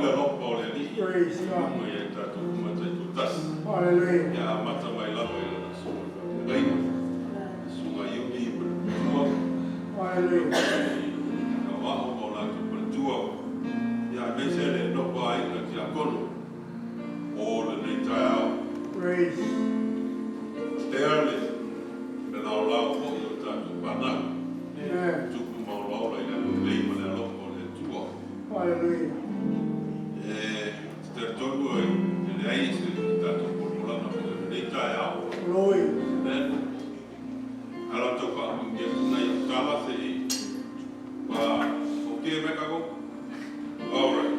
le alofa o le Alii Praise i luga God. ia i tatou uma taitoatasi. Hallelujah. Ia amata mai lava i lana susuga i faafeagaiga, le susuga Iuni ma le faletua, Hallelujah. i aoao ma o latou faletua, ia aemaise le nofo a aiga tiakono o lenei taeao. Praise. Faapea le melaolao foi o tatou fanau, Amen. tupu ma olaola i le agalelei ma le alofa o le Atua. Hallelujah. E te talitonu e leai se tatou polopolaga foi o lenei taeao. Glory. Amen. Ala o tau faamuimia atu nai au tala se i ua okay mai kākou? All right.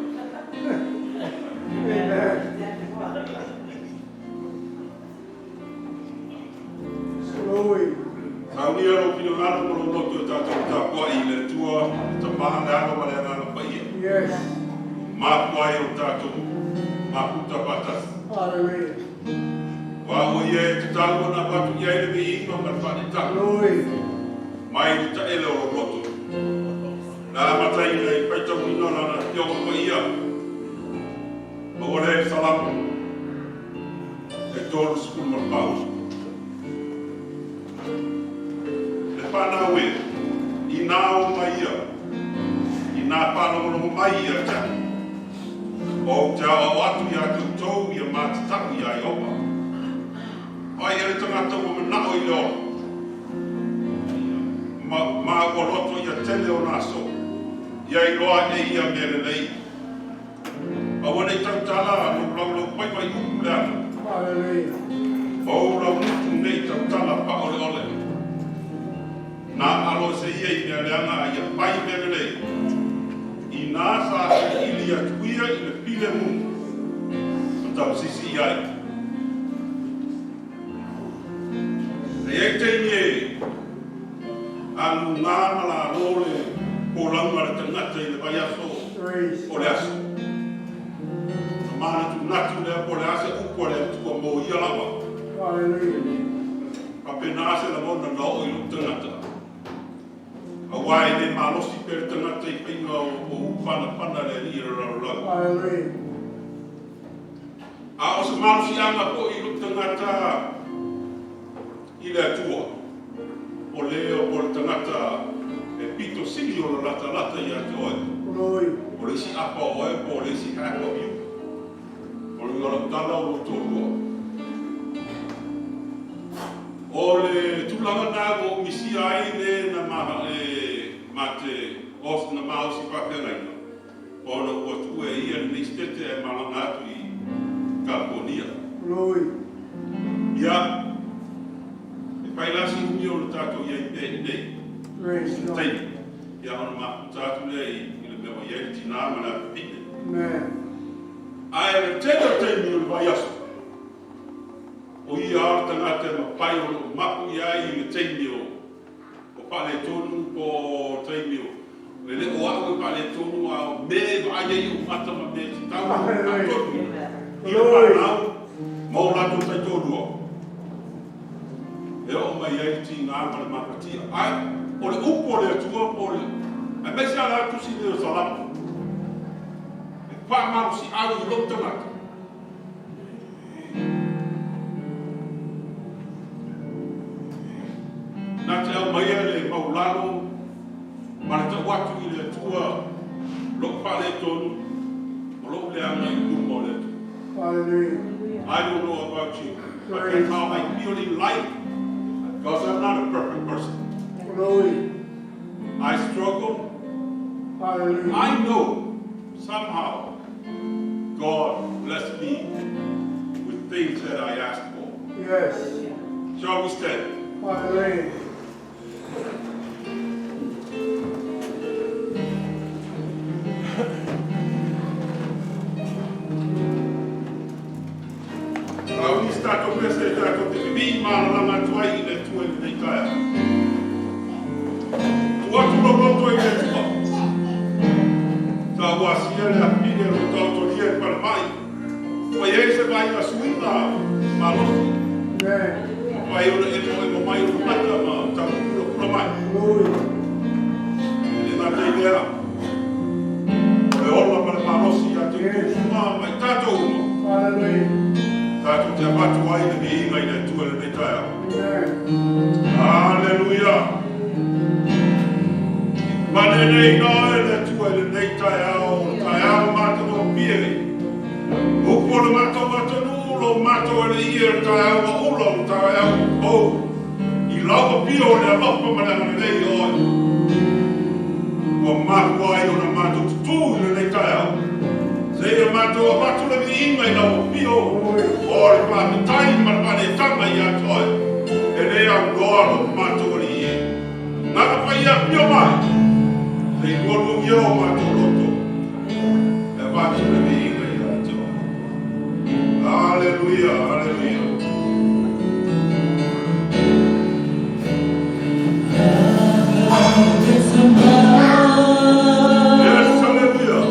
Amen. Glory. Saunia lou finagalo ma lou loto e tatou tapuai i le Atua, le Tama, le Alo ma le Agaga Paia. Yes. Mafua ai o tatou mafuta faatasi. Hallelujah. Aua o ia e tatau ona avatu i ai le viiga ma le faaneetaga Glory. mai le taele o lou loto. Na amataina i le faitauina o Lana Afioga Paia, maua lea i le Salamo e 34. Le fanau e, inā o mai ia, inā faalogologo mai ia te au, ou te aoao atu iā te outou ia matatau iā Iehofa. O ai ea le tagata ua manao i le ola, ma, ma ua loto ia tele ona aso, ia iloa e ia mea lelei. Aua ne i tautala lou laulaufaiva i upu leaga. Hallelujah. Ma ou laugutu ne i tautala faaoleole. Na alo ese ia i mea leaga a ia fai mea lelei. Inā sa sailiili atu ia i le filemu ma tausisi i ai. E i ai taimi e agugā ma lalo le folauga a le tagata i le vaiaso Praise o le God. aso. Ona manatunatu lea po o le a se upu a le Atua mo ia lava. Hallelujah. Faapena se lagona na oo i lou tagata. Aua e le malosi pea le tagata i faiga o upu panapana a le alii o le lalolagi. Hallelujah. A o se malosiaga foi i lou tagata i le Atua, o le o le tagata e pito sili ona latalata ia te oe. Glory. O le isi afa o oe po o le isi half of you. O le uiga o lau tala o lou toalua. O le tulaga lena ua ou misia ai le na ma e ma te os na maosi faafeagaiga, ona ua tuu e ia lenei setete ae malaga atu i Kalifonia. Glory. Ia, e fai la si umi o le tatou i ai pea i inei. Praise Se God. taimi, ia ona mafuta atu lea i le mea ua i ai le tinā ma le afafine. Amen. Ae le tele o taimi o le vaiaso, o ia lava le tagata e mafai ona ou mapu i ai i le taimi o faaletonu po o taimi o e le o au e faaletonu a o mea e vaai ai ou mata ma mea e tatau ona faatonu i le Glory. fanau ma o latou taitoalua. E oo mai ai le tiga ma le mafatia. Ae o le upu a le Atua po o le aemaise lava le tusi lea o Salamo e faamalosiau i lou tagata. Na te aumaia le maulalo ma le tau atu i le Atua lou faaletonu ma lou leaga i luma o le Atua. Hallelujah. I don't know about you, but that's how I feel in life, because I'm not a perfect person. Glory. I struggle. Hallelujah. I know somehow God blessed me with things that I asked for. Yes. Shall we stand? Hallelujah. A o nisi tatou pese e tatou te vivii malalama atu ai i le Atua i lenei taeao. Tuu atu lou loto i le Atua. Sa ua asia le afafine o lo o taotolia i le falemai. Ua i ai se vaaiga suiga malosi. Amen. Mafai ona emoemo mai ona mata ma tau pulapula mai. Glory. E le gata i lea, o le ola ma le malosi ia te outou. Faaleleiina oe e le Atua i lenei taeao, o le taeao matagofie. Upu o le matou atunuu, lo matou alii e, o le taeao ua ula, o le taeao fou. I lau afio o le alofa ma le agalelei o oe. Ua mafua ai ona matou tutū i lenei taeao. Seia matou avatu le viiga i lau afio o le faafetai ma le faaletaga ia te oe. E le aunoa lo matou alii e. Agaga Paia afio mai. Se i lualuagia o matou loto. E avatu le viiga ia te oe. Hallelujah, hallelujah. Yes, hallelujah.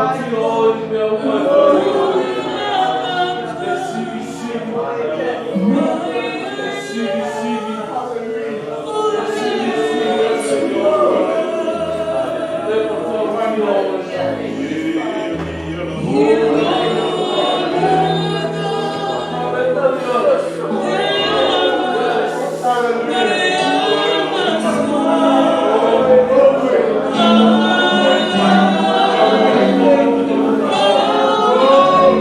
Faatino Oe i mea uma e fai e silisili, e silisili, e silisili atu i Oe le faatautia Oe. Yes. Hallelujah. Glory.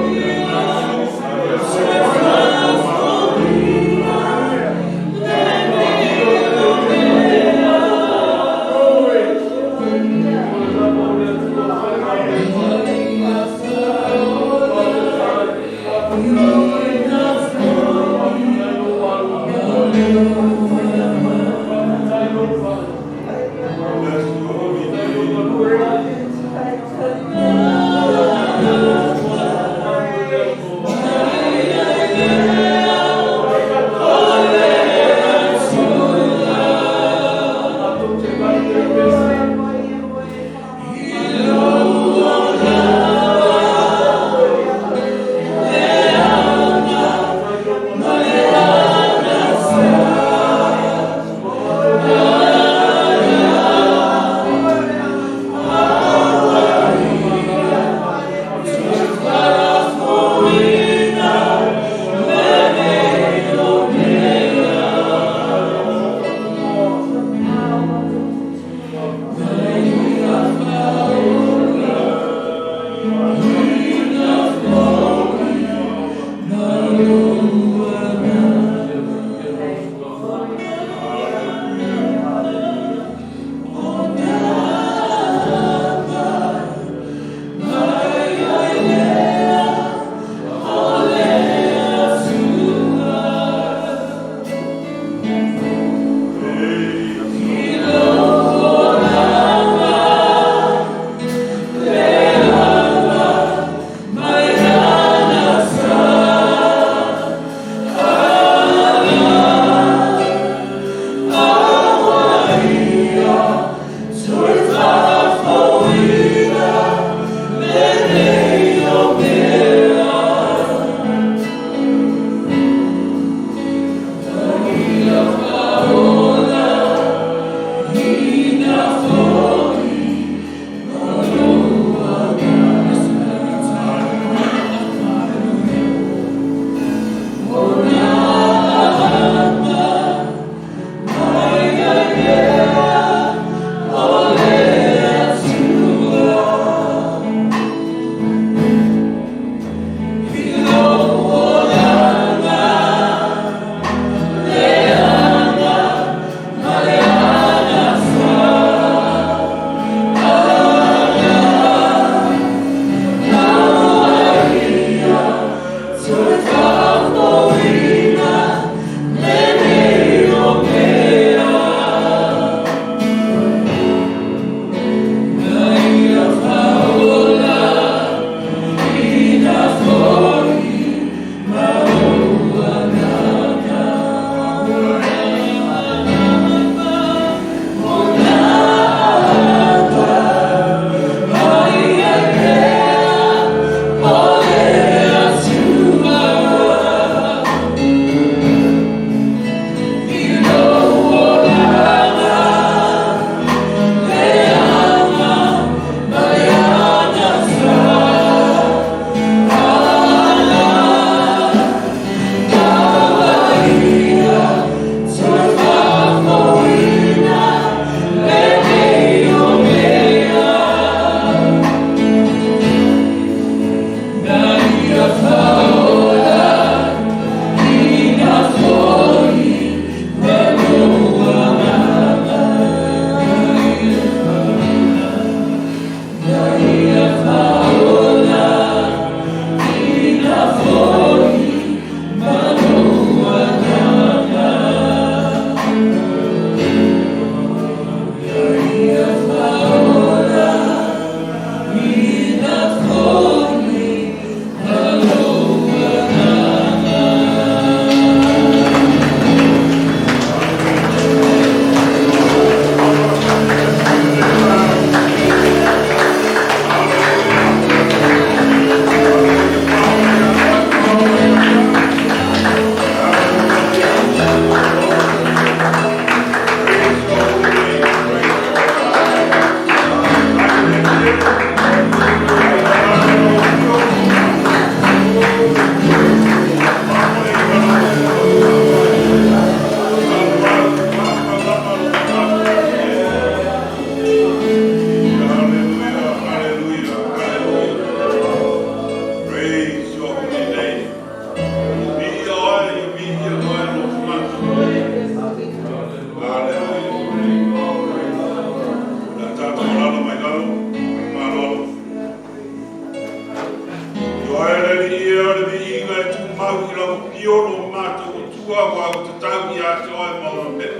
Oe le Alii e o le viiga e tumau i lau afio lo matou Atua aua ua tatau ia te oe ma ona mea.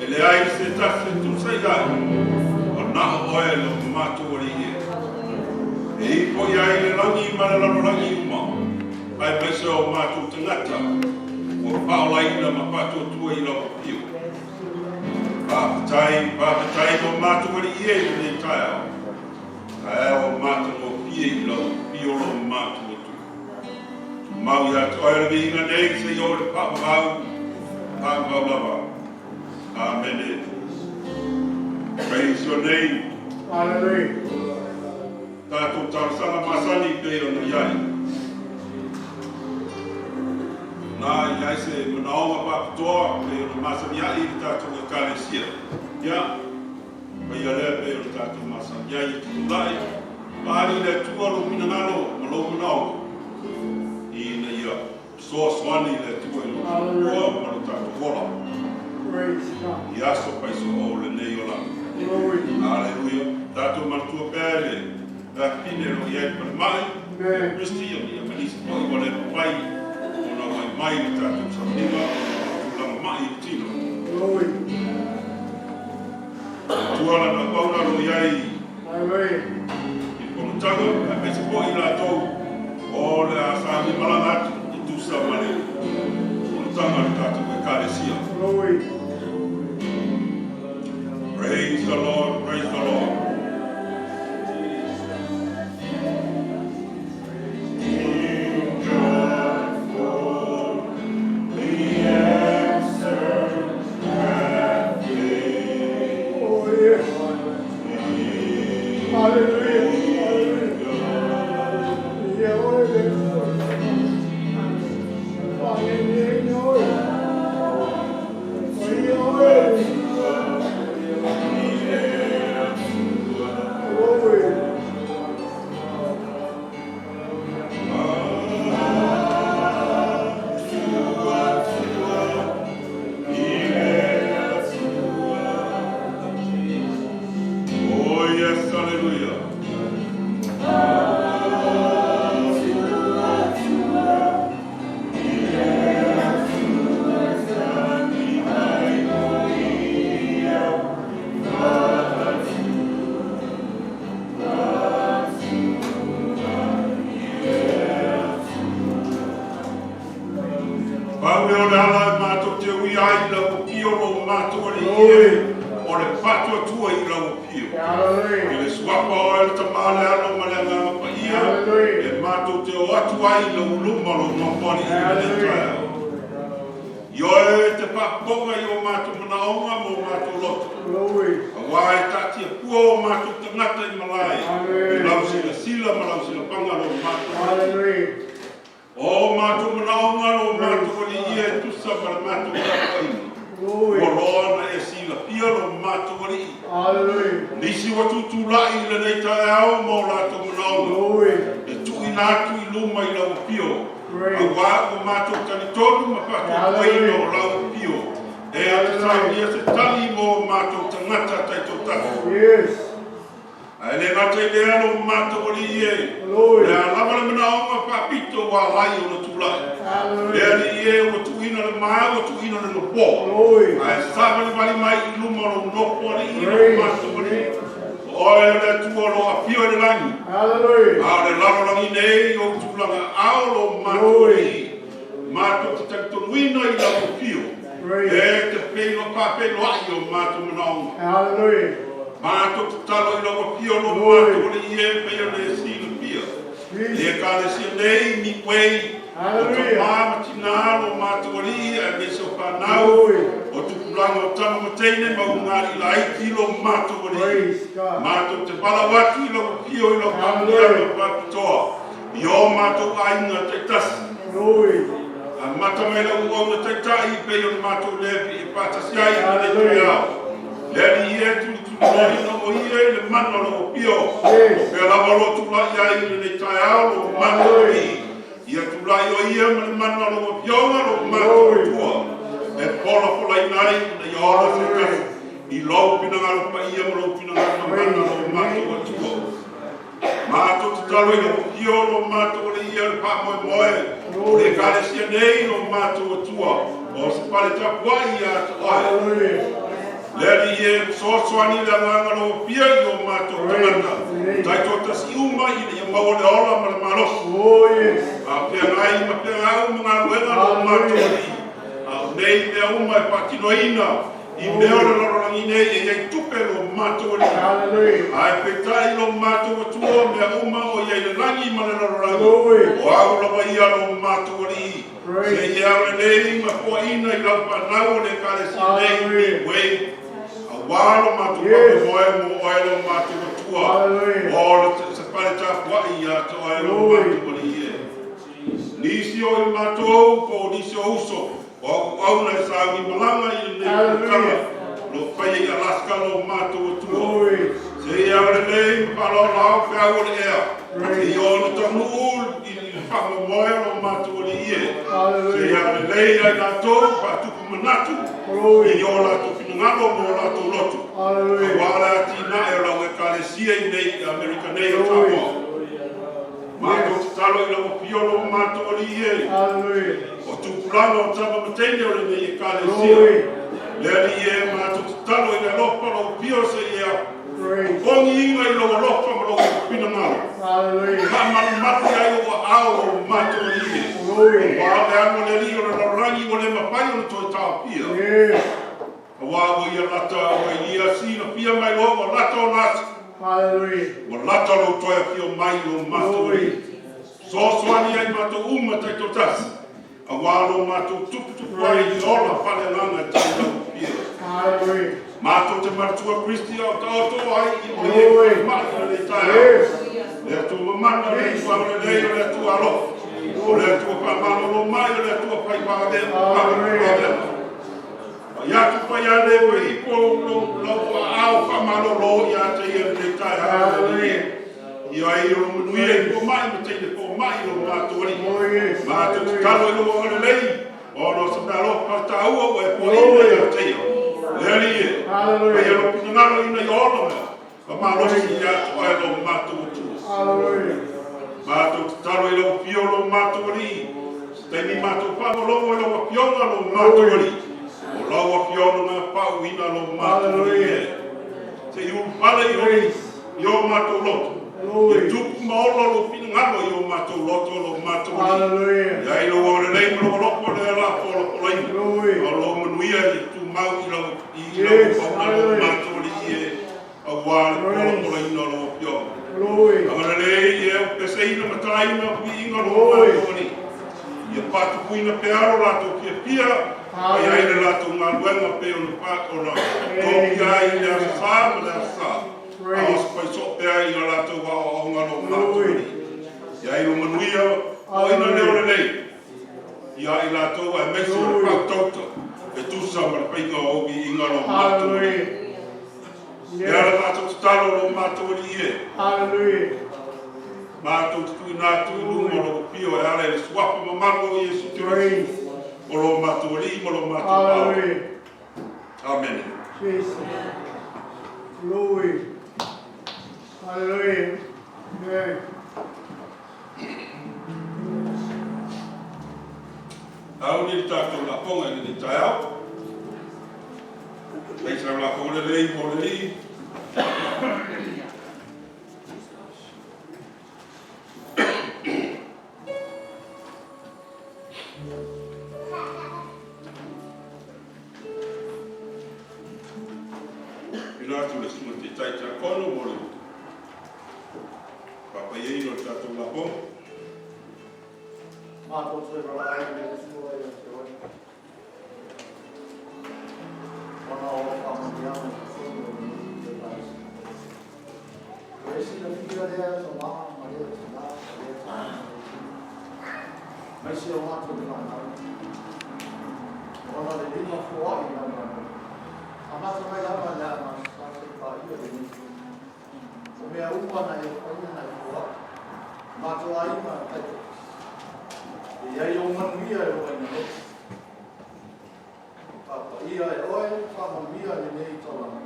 E leai se tasi e tusa i ai, o na o oe lo matou Alii e. E ifo i ai le lagi ma le lalolagi uma, aemaise o matou tagata ua faaolaina ma faatuatua i lau afio. Faafetai, faafetai lo matou Alii e i lenei taeao. Taeao o matagofie i lau afio lo matou Atua. Tumau ia te oe le viiga nei seia oo i le faavavau, faavavau lava. Amene. Praise your name. Hallelujah. Tatou talosaga masani pei ona i ai. Na i ai se manaoga faapitoa pei ona masani ai i le tatou Ekalesia. Ia, paia lea pei ona tatou masani ai e tutulai. Paali le Atua lou finagalo ma lou manaoga. Ina ia fesoasoani le Atua i lou soifua ma lo tatou ola. Praise God. I aso faisoo o lenei olaga. Glory. Aleluia. Tatou manatua pea le afafine o lo o i ai i falemai. Amen. Kristi o ia manisi foi ua le mafai ona mai mai le tatou sauniga tulaga mai i le tino. Glory. Tua lana paula lo i ai Hallelujah. i fonotaga, aemaise foi i latou o le a sauni malaga atu i tusa ma le fonotaga a le tatou Ekalesia. Glory. Praise the Lord, praise the Lord. In God for the answer have faith. Oh, yes. Hallelujah. Hallelujah. Yeah, Lord. Hallelujah. Hallelujah. Glory. Oh yes, hallelujah. Pau le o le ala e matou te ui ai i lau afio lo matou Alii e, o le faatuatua i lau afio. I Hallelujah. le suafa o le Tama le Alo ma le Agaga Paia, Hallelujah. e matou te o atu ai i lau luma lo nofoalii i lenei taeao. I oe te faafofoga i o matou manaoga ma o matou loto. Glory. Aua e taatia pua o matou tagata i malae, i lau silasila ma lau silafaga lo matou Alii. Hallelujah. O matou manaoga lo matou Alii e tusa ma le matou tapuaiga. Glory. Ua loa na e silafia lo matou Alii. Hallelujah. Nisi ua tutulai i lenei taeao ma o latou manaoga. Glory. E tuuina atu i luma i lau afio. Praise. Aua ua matou talitonu ma faatuatuaina o lau afio. E atasaunia se tali mo matou tagata taitoatasi. Yes. Ae le gata i lea lo matou Alii e. Glory. Le a lava le manaoga faapito ua alai ona tulai. Le Hallelujah. Alii e ua tuuina le ma ua tuuina le nofoa. Glory. Ae savalivali mai i luma o lou nofo alii lo Praise. matou Alii. O oe le Atua lo afio i le lagi. Hallelujah. A o le lalolagi nei o tulaga ao lo matou Glory. Alii. Matou te talitonuina i lau afio. Praise. E te peilo faapeiloai o matou manaoga. Hallelujah. Matou te tatalo i lau afio lo Glory. matou Alii e pei ona e silafia. Jesus. E Ekalesia nei mi uei. O Hallelujah. tama ma tina lo matou Alii aemaise o fanau. Glory. O tupulaga o tama ma teine ma ugali'i laiti lo matou Alii. Praise God. Matou te valaau atu i lau afio i lau Hallelujah. faamanuiaga faapitoa. I o matou aiga taitasi. Glory. Amata mai lau auauna taitai pei ona matou le faatasi ai i lenei Hallelujah. taeao. Le Alii e tulituliloaina o ia i le mana o lau afio. Yes. Pea lava lo tulai ai i lenei taeao lo matou Hallelujah. Alii. Ia tulai o ia ma le mana o lau afioga lo matou Glory. Atua. E polapolaina ai ina ia ola se tasi i lou finagalo paia ma lou finagalo mamana lo matou Atua. Mātou tatalo i lau afio lo matou Alii ia le faamoemoe o le Ekalesia nei lo matou Atua o se fale tapuai ia te Oe. Hallelujah. Le Alii e, fesoasoani le agaga o lau afio i o matou tagata taitoatasi uma ina ia maua le ola ma le malosi. Oh, yes. A o feagai ma feagau ma galuega lo matou Alii. A o nei mea uma e faatinoina i mea o le lalolagi nei e iai tupe lo matou Alii. Hallelujah. Ae peitai lo matou Atua mea uma o iai le lagi ma le lalolagi. Glory. O au lava ia lo matou Alii. Praise. Se ia lelei ma foaina i lau fanau o le Ekalesia nei Hallelujah. Way. Auā lo matou Yes. faamoemoe mo oe lo matou Atua. Hallelujah. O le se fale tapuai ia te oe lo Glory. matou Alii e. Nisi o i matou po o nisi o uso o au auna e sauni malaga i lenei Hallelujah. tausaga. Lo faia i Alaska lo matou Atua. Glory. Se ia lelei ma faalaolao feau o le ea. Praise. Se ia ona taunuu i le faamoemoe o lo matou Alii e. Se Hallelujah. ia lelei ai latou faatupu manatu Glory. i o latou finagalo ma o latou loto. Hallelujah. Auā le atinae o lau Ekalesia i nei i Amerika nei o Glory. Samoa. Matou tatalo i lau afio lo matou Alii e. Hallelujah. O tupulaga o tama ma teine o lenei Ekalesia. Glory. Le Alii e, matou tatalo i le alofa lau afio se ia Praise. fogiina i lou alofa ma lou finagalo. Hallelujah. Faamalumalu i ai o aao o matou Alii e. Glory. Auā le ano le Alii o le lalolagi ua le mafai ona toe taofia. Yes. Auā ua ia lata ua ia silafia mai loa ua lata ona aso. Hallelujah. Ua lata lou toe afio mai lo matou Glory. Alii. Soasoani ai matou uma taitoatasi. Auā lo matou tuputupu ai i ola faaleagaga e tau lau afio. Hallelujah. Matou te manatua Kristi o taoto ai i o Glory. e mai o le taeao. Yes. Le Atua mamana, le Atua agalelei, o le Atua alofa. O le Atua faamalolo mai, o le Atua fai faavea. Pai atu pai ane ua ipo lau aao faamalolo ia te ia lenei taeao. Hallelujah. Ia ai o lo manuia i po mai ma teine po mai lo matou Alii. Oh, yes. Matou Hallelujah. tatalo i lou agalelei, ona o se meaalofa faataua ua e foaina ia te ia. Le Alii e, Hallelujah. faia lou finagalo ina ia ola mea, faamalosi ia te oe lo matou Atua. Hallelujah. Matou tatalo i lau afio lo matou Alii. Se taimi matou faalogologo i lau afioga lo matou Alii. O lau afioga na faauuina lo matou Alii e. Se i ulufale i o i o matou loto. Ia Glory. tupu ma ola lou finagalo i o matou loto lo matou Alii. Hallelujah. Ia ai lou agalelei ma lou alofa lea la polapolaina. Glory. O lou manuia i tumau i lau i lau Yes. pauna lo Hallelujah. matou Alii e. Auā le polapolaina o lau afioga. Glory. Agalelei e o peseina ma talaina viiga lo Glory. matou Alii. Ia patupuina pearo latou fiafia, ai ai le latou galuega pe ona pa ona topia ai i le aso sa ma le aso sa. A o se faisoo pea i o latou aoaoga lo matou Glory. Alii. Ia ai lo manuia o ina leo lelei. Ia i latou aemaise o le Glory. fautauta e tusa ma le faiga o viiga lo matou Alii. Hallelujah. Ia le Yes. matou tatalo lo matou Alii e. Hallelujah. Matou te tuuina atu i luma o lou afio e ala i le suafa mamalu o Iesu Keriso. Praise. O lo matou Alii ma lo matou Ao. Hallelujah. Amen. Jesus. Glory. Hallelujah. Amen. Au ni le tatou lafoga i lenei taeao. Fai sau lafoga lelei mo le Alii. Ina atu le susuga taitai tiakono mo le faapaiaina o le tatou lafoga. Mātou te rāi le Atua ia te oe. Ona o whamaniana i tonu o ni te laisi. O e sila fia lea ta mā, ma lea te nā, ma lea ta mai se o mātou whanau. Ona le lima foai i lana. A mata mai lava le ana sa te pa ia le ni. O mea uma na e whaia na e foai. Mātou aina tai te. E ai o manuia e roa ina loto. Papa ia e oe, whamanuia le nei taulanga.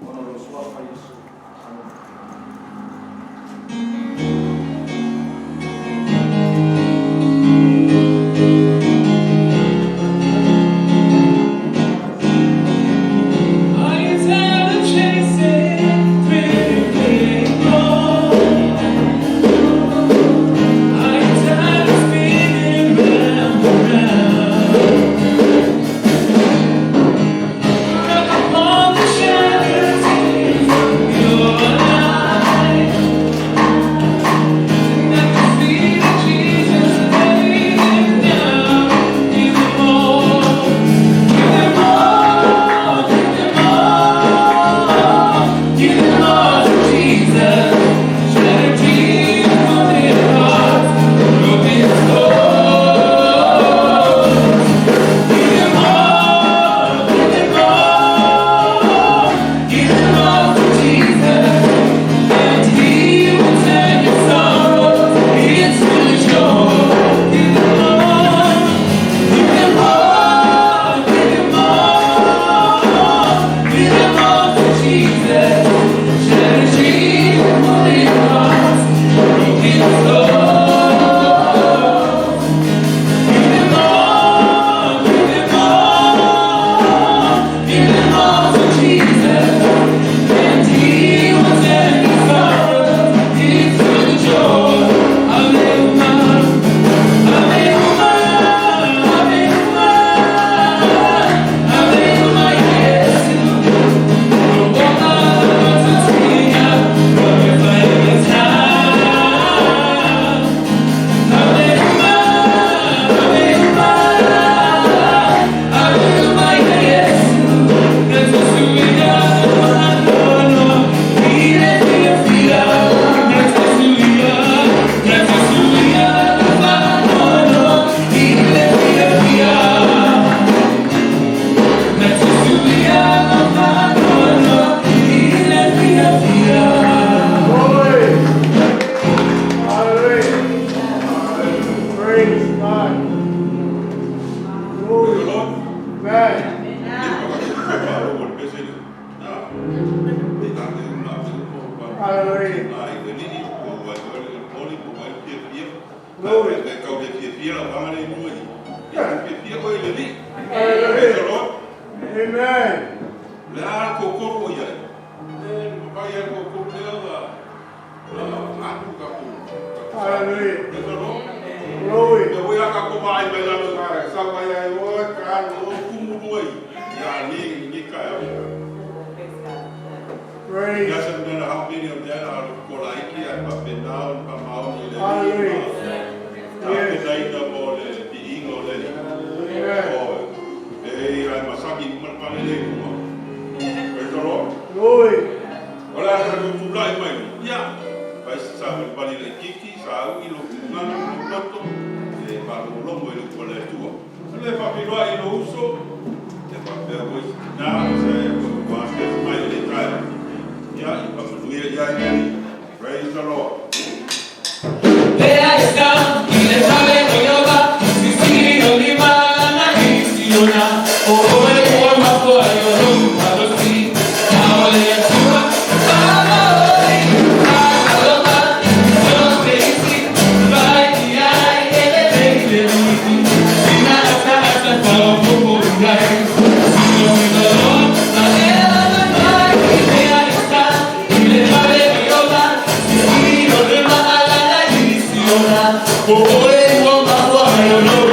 Ona lo suafa Iesu. Amen. Praise God. Praise the Glory. Lord. Amen. Hallelujah. Hallelujah. Amen. Hallelujah. Glory. Praise. Glory. Praise the Lord. Hallelujah.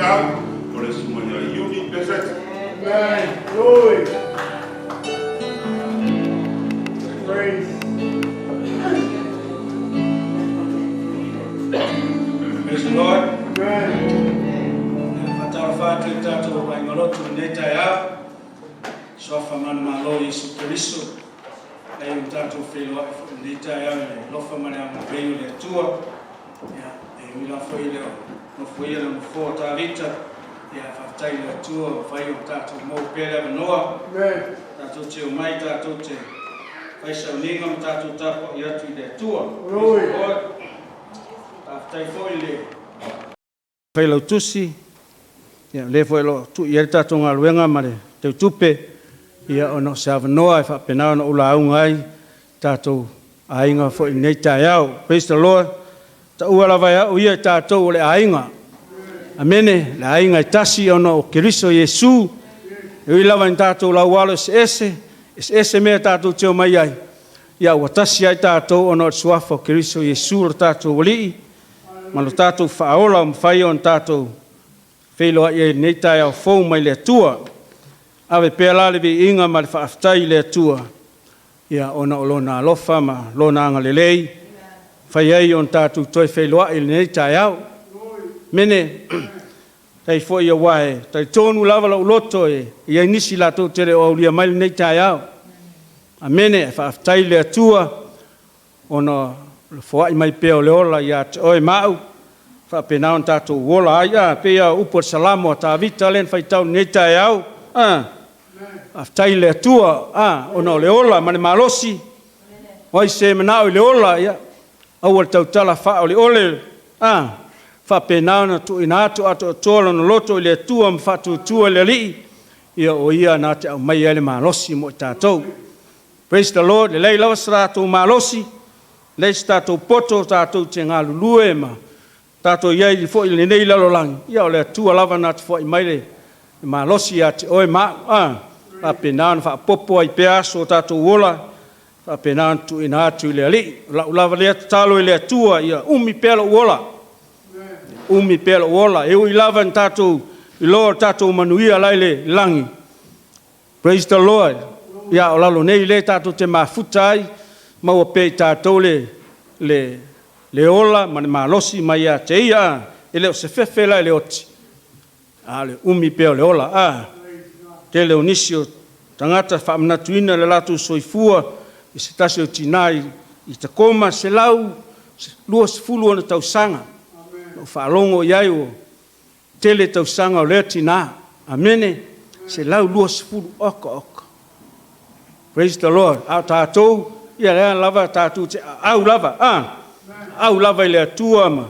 faifeau, o le susuga ia Iuni Peseta. Amen. Glory. Praise. Praise the Lord. Amen. Faatalofa atu i tatou aiga lotu i lenei taeao. Suafa manumalo o Iesu Keriso, ai ua tatou feiloai foi i lenei taeao i le alofa ma le agalelei o le Atua. Ia, e ui lava foi e le o nofoia le Nofoa o Tavita, ia, faafetai i le Atua ua mafai ona tatou maua pea le avanoa. Amen. Tatou te omai tatou te fai sauniga ma tatou tapuai atu i le Atua. Praise Glory. the Lord. Faafetai foi i le Failautusi, ia, o lea foi o lo o tuu i ai le tatou galuega ma le teutupe, ia, ona o se avanoa e faapena ona ou lauga ai tatou aiga foi i lenei taeao. Praise the Lord. Taua lava e au ia i tatou o le aiga. Amene, le aiga e tasi ona o Keriso Iesu. E ui lava ina tatou laualo eseese, eseese mea tatou te omai ai, ia ua tasi ai tatou ona o le suafa o Keriso Iesu lo tatou Alii ma lo tatou Faaola ua mafai ona tatou feiloai ai i lenei taeao fou mai le Atua. Ave pea la le viiga ma le faafetai i le Atua, ia ona o lona alofa ma lona agalelei, fai ai ona tatou toe feiloai i lenei taeao. Mene, tai foi aua e talitonu lava lou loto e i ai nisi latou te le o aulia mai lenei taeao. Amene, e faafetai i le Atua ona o le foai mai pea o le ola ia te oe ma au, faapena ona tatou ola ai, pei lava o upu o le Salamo a Tavita lea na faitau i lenei taeao, faafetai i le Atua, ona o le ola ma le malosi. O ai se manao i le ola, ia, aua le tautala faaoleole, faapena ona tuuina atu atoatoa lona loto i le Atua ma faatuatua i le Alii, ia o ia na te aumaia ai le malosi mo i tatou. Praise the Lord. Lelei lava se tatou malosi, lelei se tatou poto tatou te galulue ma tatou i ai foi i lenei lalolagi, ia o le Atua lava na te foai mai le malosi ia te oe ma au, faapena ona faaopoopo ai pea aso o tatou ola, faapena ona tuuina atu i le Alii. O lau lava lea tatalo i le Atua, ia umi pea lou ola. Umi pea lou ola. E ui lava ina tatou iloa o tatou manuia la i le lagi. Praise the Lord. Ia o lalo nei lea tatou te mafuta ai, maua pea i tatou le ola ma le malosi mai ia te ia. E le o se fefe la i le oti, a o le umi pea o le ola. Tele o nisi o tagata faamanatuina le latou soifua i se tasi o tinā i Tacoma, 120 ona tausaga. Na ou faalogo i ai ua tele tausaga o lea tinā. Amene, 120, oka oka. Praise the Lord. A o tatou, ia lea lava tatou te aau lava, aau lava i le Atua ma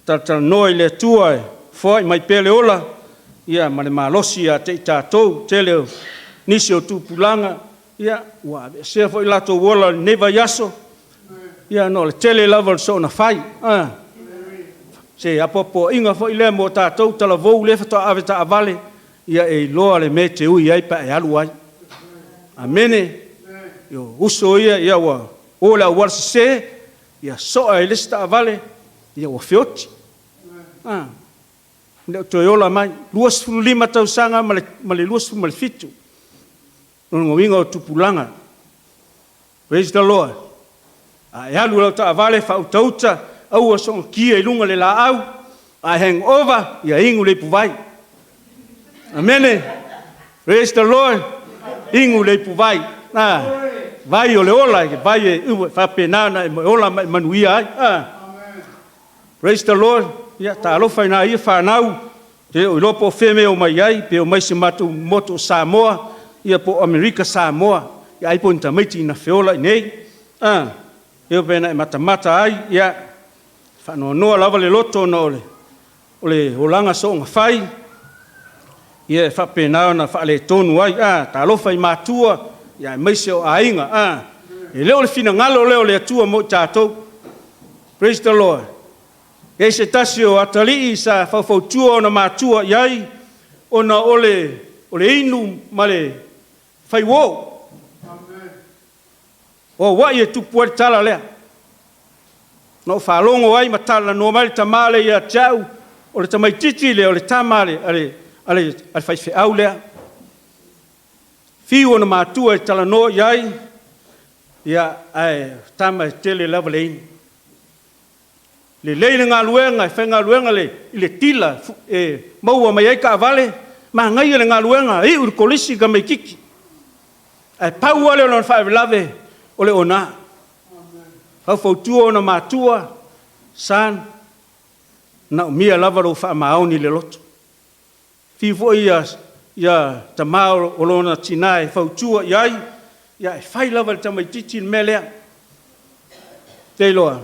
talatalanoa i le Atua e foai mai pea le ola, ia ma le malosi ia te i tatou. Tele o nisi o tupulaga, ia ua aveesea foi latou ola i lenei vaiaso, ia ona o le tele lava o le soona fai. Se apoapoaiga foi lea mo tatou talavou lea faatoa ave taavale, ia e iloa le mea e te ui ai pe a e alu ai. Amene. Ia uso ia, ia ua o le auala sese, ia soa e le isi taavale, ia ua feoti. Le o toe ola mai, 25 tausaga ma le 27. Lona uiga o tupulaga. Praise the Lord. A e alu lau taavale faautauta, aua soona kia i luga le laau, a e hangover, ia inu le ipuvai. Amene. Praise the Lord. Inu le ipuvai. Vai o le ola, e vai e ua faapena ona e ola ma e manuia ai. Praise the Lord. Ia talofa i nā ia whanau, te o iloa po o fea mea o mai ai, pe o mai se matou motu o Samoa, ia po o Amerika Samoa, ia ai po o ni tamaiti ina feola i nei. Eo pe na e matamata ai, ia faanoanoa lava le loto ona o le olaga soonga fai, ia e faapena ona faaletonu ai. Talofa i matua, ia aemaise o aiga. E le o le finagalo lea o le Atua mo i tatou. Praise the Lord. E se tasi o atalii sa faufautua ona matua i ai, ona o le inu ma le faiuō. O auai e tupu ai le tala lea. Na ou faalogo ai ma talanoa mai le tamā lea ia te au, o O le tamaitiiti lea o le tama a le, a le, a le, a le faifeau lea. Fiu ona matua e talanoa i ai, ia, ae tama e tele lava le inu. Lelei le galuega, e faigaluega le, i le tila e maua mai ai taavale, manaia le galuega, iu i le kolisi le tamaitiiti. Ae pau lava lea o lona faalavelave, o le ona. Faufautua ona matua, son, manaomia lava lou faamaoni i le loto. Fiu foi ia, ia tama o lona tina e fautua i ai, ia e fai lava e le tamaitiiti le mea lea. Te iloa,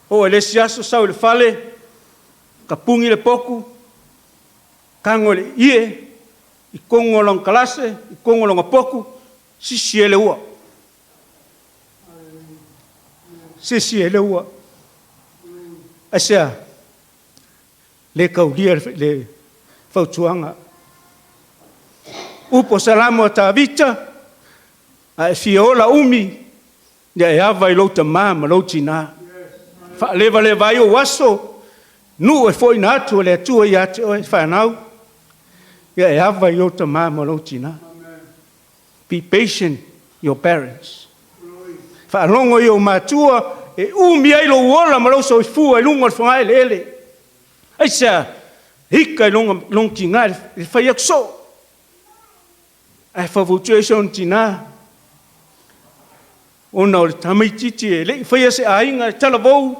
oo i le isi aso sau i le fale, tapuni le potu, tago i le ie, i totonu o lona talase, i totonu o lona potu, sisi ai le ua. Sisi ai le ua. Aisea? Le taulia le fautuaga. Upu o Salamo a Tavita, a e fia ola umi, ia e ava i lou tama ma lou tina. Faalevaleva ai ou aso, nuu e foaiina atu e le Atua ia te oe fanau, ia e ava i ou tama ma lou tina. Be patient your parents. Faalogo i ou matua e umi ai lou ola ma lou soifua i luga o le fogaeleele. Aisea? Ika i lona, lona tina le fai atu soo. Ae faufautua ai si ona tina, ona o le tamaitiiti e le i faia se aiga e talavou,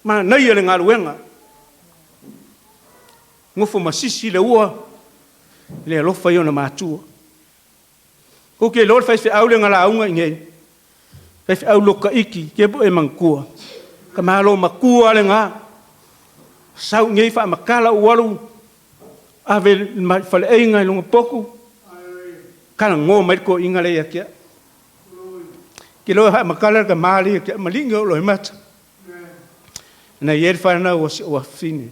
manaia le galuega. Nofo ma sisi le ua i le alofa i ona matua. Tou te iloa le faifeau lea na lauga i inei, faifeau loto iti, ke po e manatua. Ka malo matua lena. Sau i inei faamatala ou alu ave i faleaiga i luga potu, talanoa mai le toeaina lea ia te au. Ke loa faamatala le tama lea ia te au, maligi o loe mata. Na i ai le fanau a si ou afafine.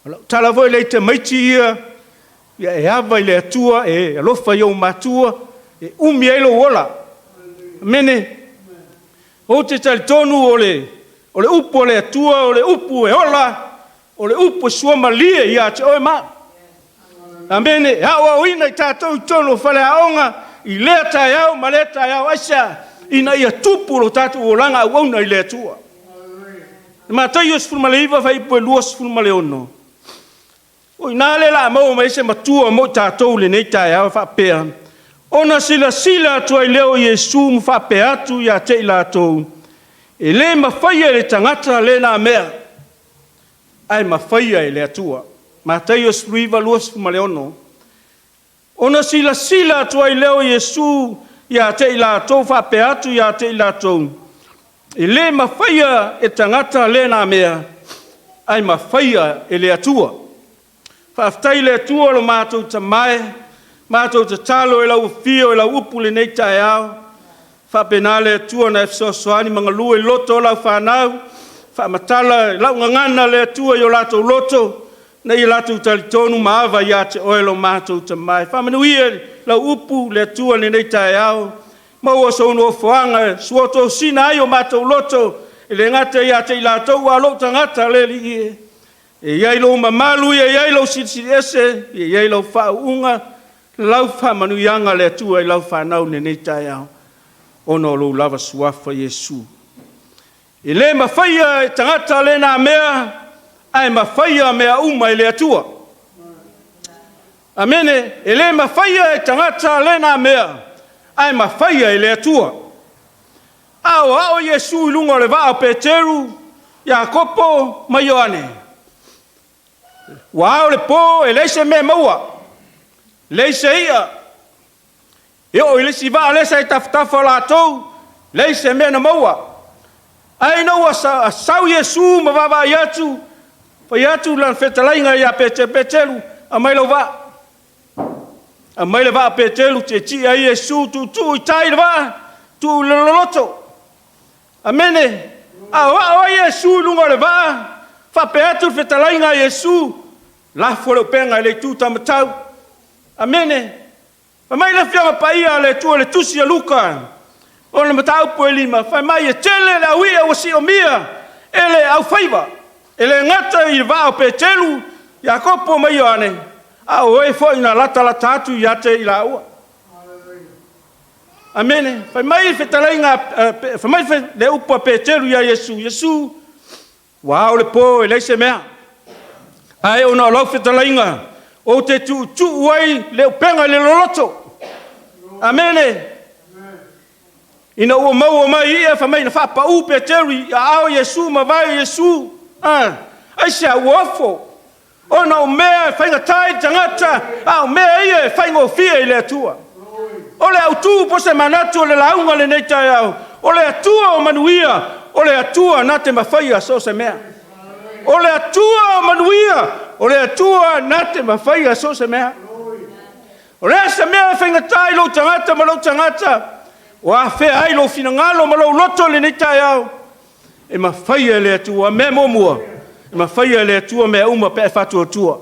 O lau tala foi lea i tamaiti ia, ia e ava i le Atua, e alofa i ou matua, e umi ai lou ola. Amene. Ou te talitonu o le, o le upu a le Atua, o le upu e ola, o le upu e suamalie ia te oe ma au. Amene. E aoaoina i tatou i totonu o faleaoga i lea taeao ma lea taeao. Aisea? Ina ia tupu lo tatou olaga auauna i le Atua. Mataio 19 fuaiupu e 26. O i ina lea o le a maua mai ai se matua mo i tatou i lenei taeao e faapea, ona silasila atu ai lea o Iesu ma faapea atu ia te i latou, e le mafaia e le tagata lena mea, ae mafaia e le Atua. Mataio 19, 26. Ona silasila atu ai lea o Iesu ia te i latou faapea atu ia te i latou, e le mafaia e tagata lena mea, ae mafaia e le Atua. Faafetai i le Atua lo matou Tama e, matou tatalo i lau afio i lau upu i lenei taeao, faapena le Atua ona e fesoasoani ma galue i loto o lau fanau, faamatala i lau gagana le Atua i o latou loto, ina ia latou talitonu ma ava ia te oe lo matou Tama e. Faamanuia lau upu le Atua i lenei taeao, maua sou nofoaga e suotosina ai o matou loto, e le gata ia te i latou a o lou tagata le Alii e. E i ai lou mamalu, e i ai lou silisili ese, e i ai lau faauuga, lau faamanuiaga le Atua i lau fanau i lenei taeao, ona o lou lava suafa Iesu. E le mafaia e tagata lena mea, ae mafaia mea uma e le Atua. Amene. E le mafaia e tagata lena mea, ae mafaia e le Atua. Aoao Iesu i luga o le vaa o Peteru, Iakopo ma Ioane. Ua ao le po e leai se mea e maua, leai se i'a. E oo i le isi vaa lea sa i tafatafa o latou, leai se mea na maua. Ae ina ua sau Iesu ma vaavaai atu, fai atu lana fetalaiga ia Peteru, Peteru, aumai lau vaa. Aumai le vaa a Peteru, tietie ai Iesu, tuutuu i tai le vaa, tuu i le loloto. Amene. Aoao ai Iesu i luga o le vaa, faapea atu le fetalaiga a Iesu, lafo le upega i le itu taumatau. Amene. Fai mai le Afioga Paia a le Atua i le Tusi a Luka, o le mataupu e 5, fai mai e tele le aui'a ua siomia e le aufaiva. E le gata i le vaa o Peteru, Iakopo ma Ioane, a o e foi na latalata atu ia te i laua. Amene. Fai mai le fetalaiga, fai mai le upu a Peteru ia Iesu, Iesu, ua ao le po e leai se mea, ae ona o lau fetalaiga, ou te tuutuu ai le upega i le loloto. Amene. Ina ua maua mai i'a, fai mai na faapau Peteru i aao o Iesu ma vae o Iesu. Aisea? Ua ofo, ona o mea e faigata i le tagata, a o mea ia e faigofie i le Atua. O le autu po o se manatu o le lauga i lenei taeao, o le Atua o manuia, o le Atua na te mafaia so o se mea. O le Atua o manuia, o le Atua na te mafaia so o se mea. O le a se mea e faigata i lou tagata ma lou tagata, o afea ai lou finagalo ma lou loto i lenei taeao, e mafaia e le Atua. Mea muamua, e mafaia e le Atua mea uma pe a e faatuatua.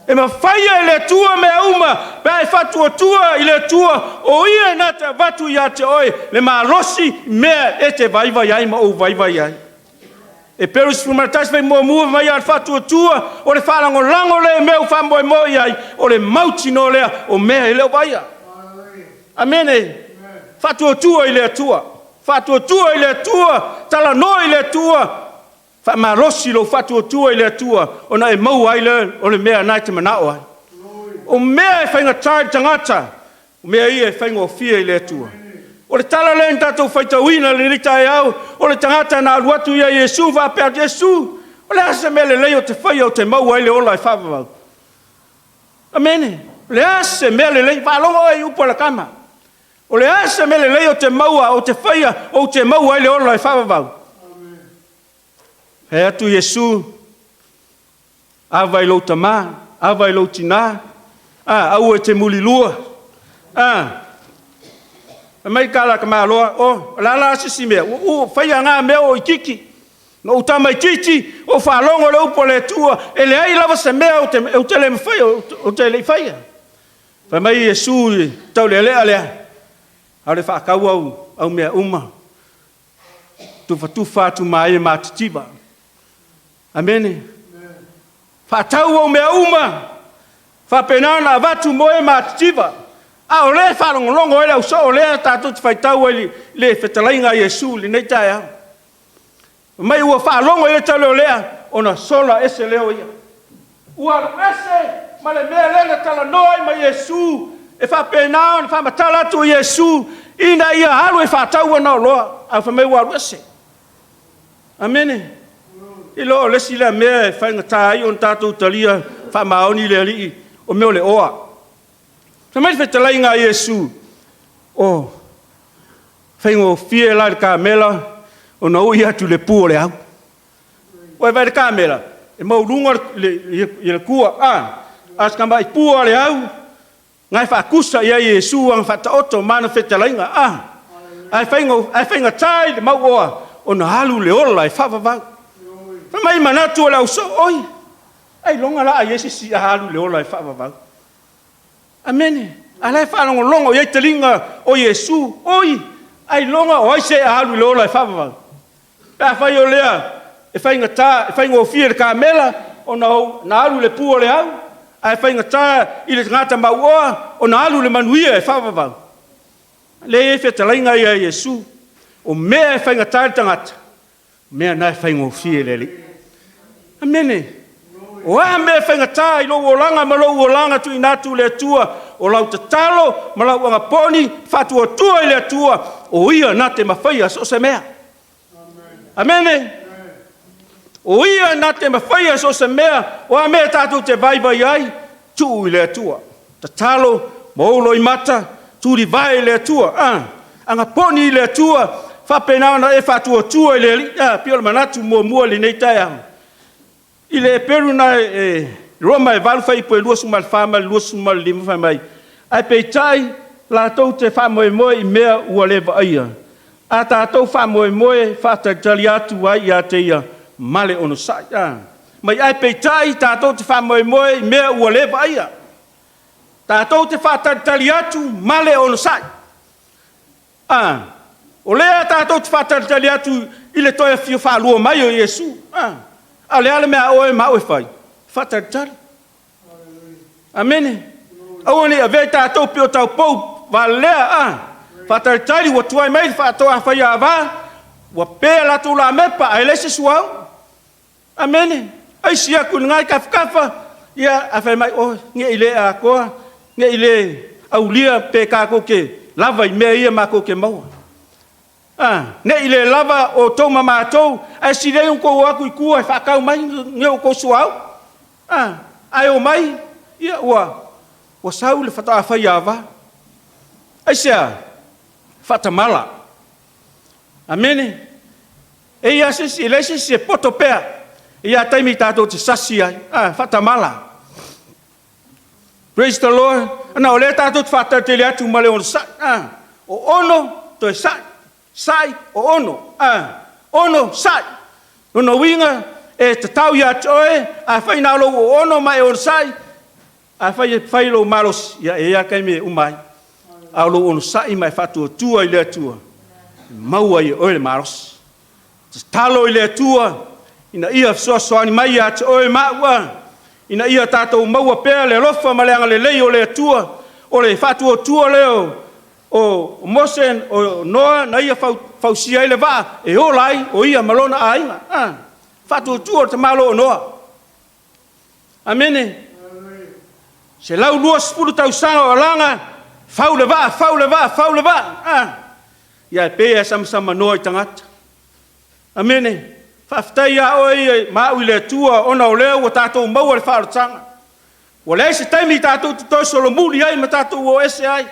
E mafaia e le Atua mea uma pe a e faatuatua i le Atua, o Ia na te avatu ia te oe le malosi i mea e te vaivai ai ma ou vaivai ai. Heperu 11 fai muamua mai a le faatuatua, o le faalagolago lea i mea ua faamoemoe i ai, o le mautinoa lea o mea e le o vaaia. Amene. Faatuatua i le Atua, faatuatua i le Atua, talanoa i le Atua, faamalosi lou faatuatua i le Atua, ona e maua ai lea o le mea na e te manao ai. O mea e faigata i le tagata, o mea ia e faigofie i le Atua. O le tala lea na tatou faitauina i lenei taeao, o le tagata na alu atu ia Iesu faapea atu, Iesu, o le a se mea lelei ou te faia ou te maua ai le ola e faavavau? Amene. O le a se mea lelei? Faalogo oe i upu a le tama. O le a se mea lelei ou te maua, ou te faia, ou te maua ai le ola e faavavau? Fai atu Iesu, ava i lou tama, ava i lou tinā, a, aua e te mulilua, a. Fai mai tala a tamaloa, o, o le a la se isi mea? Ua ou faia na mea ua ou itiiti. Na ou tamaitiiti, ou faalogo i le upu a le Atua, e leai lava se mea ou te le mafaia, ou te le i faia. Fai mai Iesu i le taulealea lea, alu e faatau au, au mea uma, tufatufa atu ma ai e matitiva. Amene. Faatau ou mea uma, faapena ona avatu mo e matitiva. A o lea e faalogologo ai le ausoo lea tatou te faitau ai i le fetalaiga a Iesu i lenei taeao. Fai mai ua faalogo i ai le taulealea, ona sola ese lea o ia. Ua alu ese ma le mea lea na talanoa ai ma Iesu, e faapena ona faamatala atu e Iesu ina ia alu e faatau ana oloa, ae fai mai ua alu ese. Amene. I lo o le isi lea mea e faigata ai ona tatou talia faamaoni le Alii, o mea o le oa. Fai mai le fetalaiga a Iesu, o faigofie la i le kamela ona ui atu i le pu o le au. Ua e vaai i le kamela, e maualuga le tua, a o si tamai pua o le au, na e faatusa i ai Iesu ana faataoto ma ana fetalaiga, a ae faigata i le mauoa ona alu le ola e faavavau. Fai mai manatu o le ausoo, oi, ailoga la a i ai se isi a alu le ola e faavavau. Amene. A la e faalogologo i ai taliga o Iesu, oi, ailoga o ai se a alu i le ola e faavavau. Pe afai o lea e faigata, e faigofie i le kamela ona na alu i le pu o le au, ae faigata i le tagata mauoa ona alu i le manuia e faavavau. Lea e i ai fetalaiga ia a Iesu, o mea e faigata i le tagata, o mea na e faigofie i le Alii. Amene. O a mea e faigata i lou olaga ma lou olaga tuuina atu i le Atua, o lau tatalo ma lau agaponi, faatuatua i le Atua, o Ia na te mafaia so o se mea. Amene. O Ia na te mafaia so o se mea, o a mea tatou te vaivai ai, tuu i le Atua. Tatalo ma ou loimata, tulivae i le Atua, agaponi i le Atua, faapena ona e faatuatua i le Alii. E pei o le manatu muamua i lenei taeao. I le Heperu na e Roma e 8 fuaiupu e 24 ma le 25 fai mai, ae peitai latou te faamoemoe i mea ua le vaaia, a tatou faamoemoe faatalitali atu ai ia te ia ma le onosai. Mai ae peitai tatou te faamoemoe i mea ua le vaaia, tatou te faatalitali atu ma le onosai. A, o lea tatou te faatalitali atu i le toe afio faalua mai o Iesu. A, A o le a le mea a oe ma au e fai? Faatalitali. Amene. Aua ne i avea i tatou pei o taupou valelea, a. Faatalitali ua tuai mai le faatoa faiava, ua pe a latou lamepa ae leai se suauu. Amene. Aisi atu i lena i tafatafa, ia, ae fai mai, oi, ne i le atoa, ne i le aulia pe tatou te lava i mea ia matou te maua. A, ne i le lava outou ma matou, ae sili ai ona outou o atu i tua e faatau mai ni outou suauu. A, ae omai, ia ua ua sau le faatoa faiava. Aisea? Faatamala. Amene. E i ai se isi, e leai se isi e poto pea. E i ai lava taimi tatou te sasi ai. A, faatamala. Praise the Lord. Na o lea tatou te faatalitali atu ma le onosai. A, o ono toe sai, sai o ono. A, ono sai. Lona uiga, e tatau ia te oe, afai na o lou oono ma e onosai, afai e fai lou malosi, ia e i ai lava taimi e uma ai. A o lou onosai ma e faatuatua i le Atua, e maua ai e oe le malosi. Tatalo i le Atua ina ia fesoasoani mai ia te oe ma au, a, ina ia tatou maua pea le alofa ma le agalelei o le Atua. O le faatuatua lea o Mose, o Noa na ia fausia ai le vaa e ola ai o ia ma lona aiga. A, faatuatua o le tamaloa o Noa. Amene. 120 tausaga o alaga, fau le vaa, fau le vaa, fau le vaa. A, ia e pei lava e samasamanoa i tagata. Amene. Faafetai ia oe ma au i le Atua ona o lea ua tatou maua le faaolataga. Ua leai se taimi tatou te toe solomuli ai ma tatou o ese ai.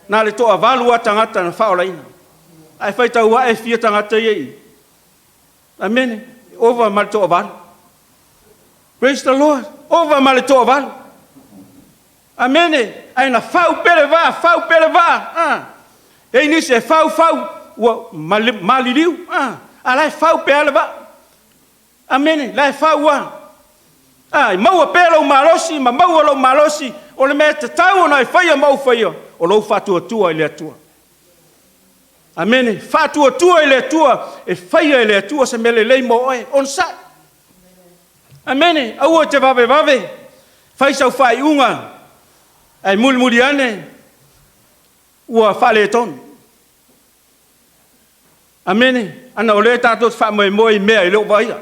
Na o le toavalu lava tagata na faaolaina. Ae faitau ae fia tagata ia i i. Amene. Ova ma le toavalu. Praise the Lord. Ova ma le toavalu. Amene. Ae na fau pea le vaa, fau pea le vaa. Ah. E i nisi e fau, fau, ua maliliu. Ah. A la e fau pea le vaa. Amene. La e fau lava. Ah, e maua pea lou malosi ma maua lou malosi, o le mea e tatau ona e faia ma ou faia, o lou faatuatua i le Atua. Amene. Faatuatua i le Atua, e faia e le Atua se mea lelei mo oe. Onosai. Amene. Aua e te vavevave, fai sau faaiuga, ae mulimuli ane ua faaletonu. Amene. Ana o lea tatou te faamoemoe i mea e le o vaaia.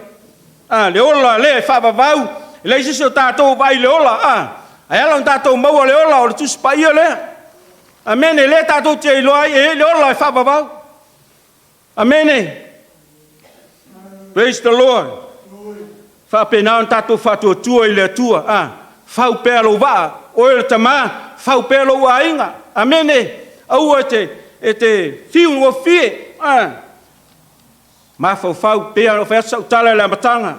A, le ola lea e faavavau, e leai se isi o tatou o vaai i le ola. A, ae ala ona tatou maua le ola o le Tusi Paia lea. Amene. Lea tatou te iloa ai e i ai le ola e faavavau. Amene. Praise the Lord. Faapena ona tatou faatuatua i le Atua. A, fau pea lou vaa, oe o le tama, fau pea lou aiga. Amene. Aua e te fiu gofie. A, mafaufau pei ona fai atu sau tala i le amataga.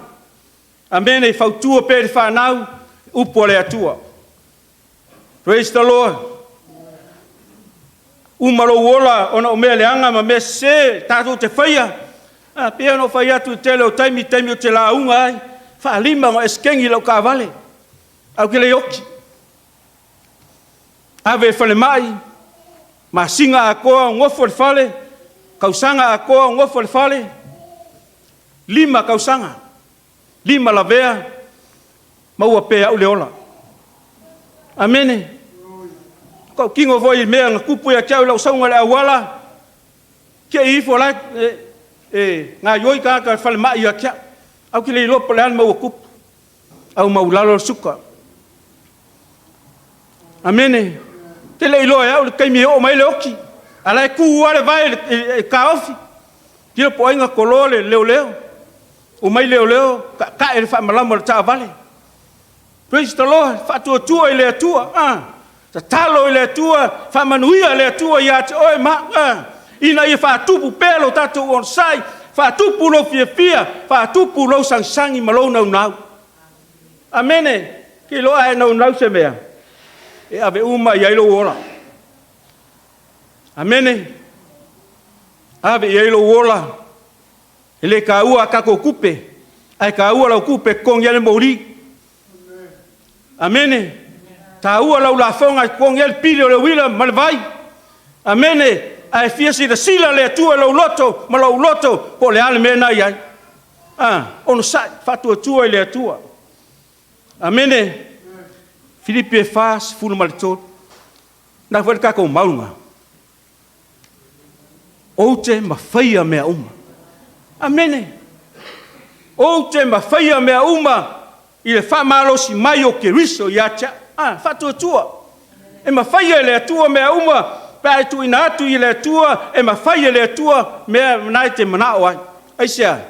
Amene. Fautua pea i le fanau, upu a le Atua. Praise the Lord. Uma lou ola ona o mea leaga ma mea sese tatou te faia. A, pei ona ou fai atu i le tele o taimi, taimi ou te lauga ai, faalima ona esekegi lau taavale, ae ou te le oti. Ave i falemai, masina atoa o nofo i le fale, tausaga atoa o nofo i le fale, 5 tausaga, 5 lavea, maua pea au le ola. Amene. Tautino foi i mea na tupu ia te au i lau sauga i le auala, te i ifo la e gaoioi tagata i le falemai ia te au. Ae ou te le iloa po o le a le mea ua tupu. Au maualalo le suka. Amene. Te le iloa e au le taimi e oo mai le oti. A la e tu lava le vae i le taofi. Tilo po o ai na toloa le leoleo. Omai leoleo, taetae le faamalama o le taavale. Praise the Lord. Faatuatua i le Atua. Ah. Tatalo i le Atua, faamanuia le Atua ia te oe ma au. Ah. Ina ia faatupu pea lo tatou onosai, faatupu lou fiafia, faatupu lou sagisagi ma lou naunau. Amene. Ke iloa e naunau se mea, e ave uma i ai lou ola. Amene. Ave i ai lou ola. E le taua a tatou tupe, ae taua lau tupe e totogi ai le moli. Amene. Taua lau lafoga e totogi ai le pili o le uila ma le vai. Amene. Ae fia silasila le Atua i lou loto ma lou loto po o le a le mea na i ai. Onosai, faatuatua i le Atua. Amene. Filipi e 4:13. Na foi le tatou mau lena. Ou te mafaia mea uma. Amene. Ou te mafaia mea uma i le faamalosi mai o Keriso ia te au. Faatuatua. E mafaia e le Atua mea uma pe a e tuuina atu i le Atua, e mafai e le Atua mea na e te manao ai. Aisea?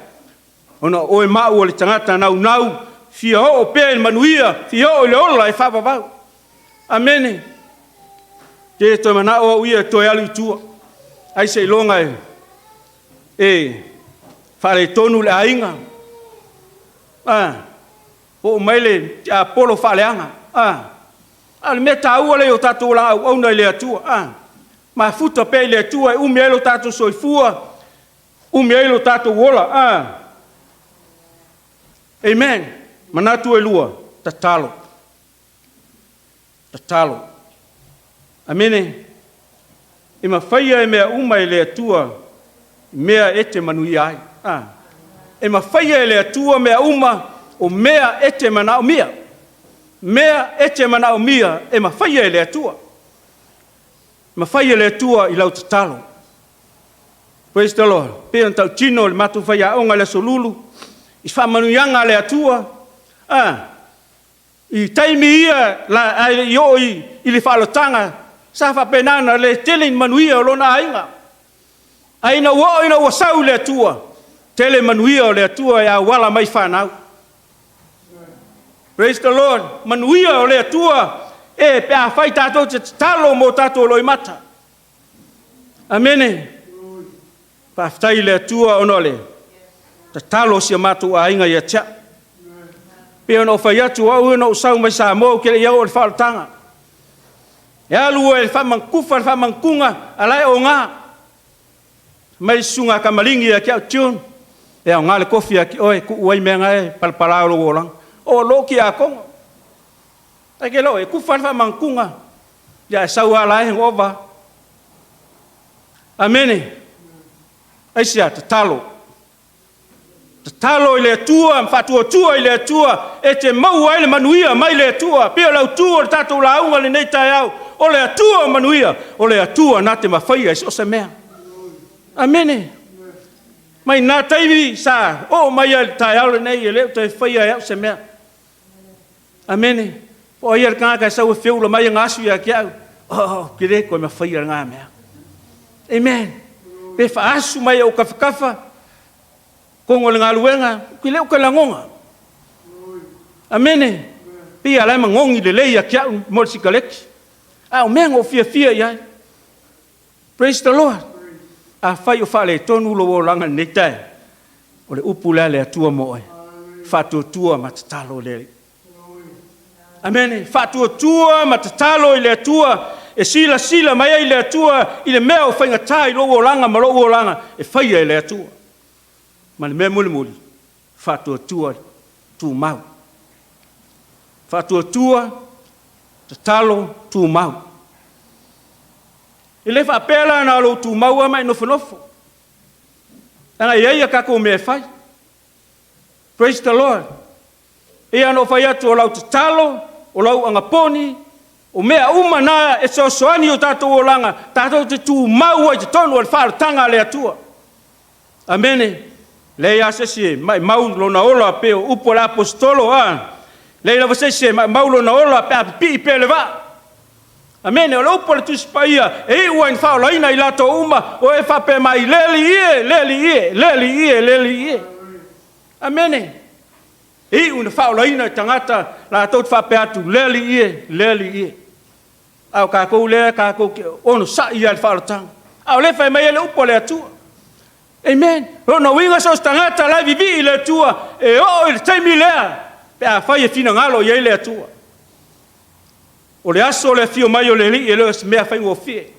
Ona o oe ma au o le tagata naunau, fia oo pea i le manuia, fia oo i le ola e faavavau. Amene. Te toe manao au ia e toe alu i tua. Ai seiloga e faaletonu le aiga. Oo mai le tiapolo faaleaga. A o le mea taua lea o tatou olaga auauna i le Atua. Mafuta pea i le Atua e umi ai lo tatou soifua, umi ai lo tatou ola. Amen. Manatu e lua, tatalo. Tatalo. Amene. E mafaia e mea uma e le Atua mea e te manuia ai. E mafaia e le Atua mea uma o mea e te manaomia. Mea e te manaomia e mafaia e le Atua. Mafai e le Atua i lau tatalo. Praise the Lord. Pei ona tautino le matou faiaoga i le Aso Lulu, i faamanuiaga a le Atua, i taimi ia la, ae le i oo i le faaolataga, sa faapena ona le tele ni manuia o lona aiga. Ae ina ua oo ina ua sau i le Atua, tele manuia o le Atua e auala mai fanau. Praise the Lord. Manuia o le Atua e pe afai tatou te tatalo mo tatou loimata. Amene. Faafetai i le Atua ona o le tatalo o si o matou aiga ia te au. Pei ona ou fai atu, o au na ou sau mai Samoa ou te le i oo i le faaolataga. E alu e faamakufa le faamakuga a la e oga. Mai le susuga a Kamaligi ia te au, June, e aoga le kofi ia te oe, tuu ai mea na e palapala o lou olaga. O lou tiakono. Ai ke lo e kufa le faamakuga, ia e sau ala e ova. Amene. Aisea, tatalo. Tatalo i le Atua ma faatuatua i le Atua e te maua ai le manuia mai le Atua. Pei o le autu o le tatou lauga lenei taeao, o le Atua o manuia, o le Atua na te mafaia i so o se mea. Amene. Mai nā taimi sa oo mai ai le taeao lenei e le o toe faia e au se mea. Amene. Po o ai le tagata e sau e feula mai e gasu ia te au. Oh, ke le koe mafaia ngā mea. Amen. Pe faasu mai o kafakafa, kongo le galuega, ke le o ke lagoga. Amene. Pei ala e magogi lelei ia te au mo le sikaleti. A o mea na ou fiafia i ai. Praise the Lord. Afai o faaletonu lou olaga i lenei taeao, o le upu lea a le Atua mo oe. Faatuatua ma tatalo i le Alii. Amene. Faatuatua ma tatalo i le Atua e silasila mai ai le Atua i le mea o faigata i lou olaga ma lou olaga e faia e le Atua. Ma le mea mulimuli, faatuatua tumau. Faatuatua, tatalo, tumau. E le faapea la na o lou tumau lava ma e nofonofo. Leaga e i ai a tatou mea e fai. Praise the Lord. Ia ona ou fai atu o lau tatalo, o lau agaponi, o mea uma na e fesoasoani i o tatou olaga, tatou te tumau ai i totonu o le faaolataga a le Atua. Amene. Leai lava se isi e maumau lona ola pei o upu a le Aposetolo, a. Leai lava se isi e maumau lona ola pe a pipii pea le vaa. Amene. O le upu a le Tusi Paia, e iu ai ina faaolaina i latou uma o e faapea mai, Le Alii e, le Alii e, le Alii e, le Alii e. Amene. E iu ina faaolaina i tagata latou te faapea atu, Le Alii e, le Alii e. A o tatou lea tatou te onosai lava i le faaolataga. A o lea e fai mai ai le upu a le Atua. Amen. O lona uiga so o se tagata la e vivii i le Atua, e oo i le taimi lea pe afai e finagalo i ai le Atua. O le aso o le afio mai o le Alii e le o se mea faigofie.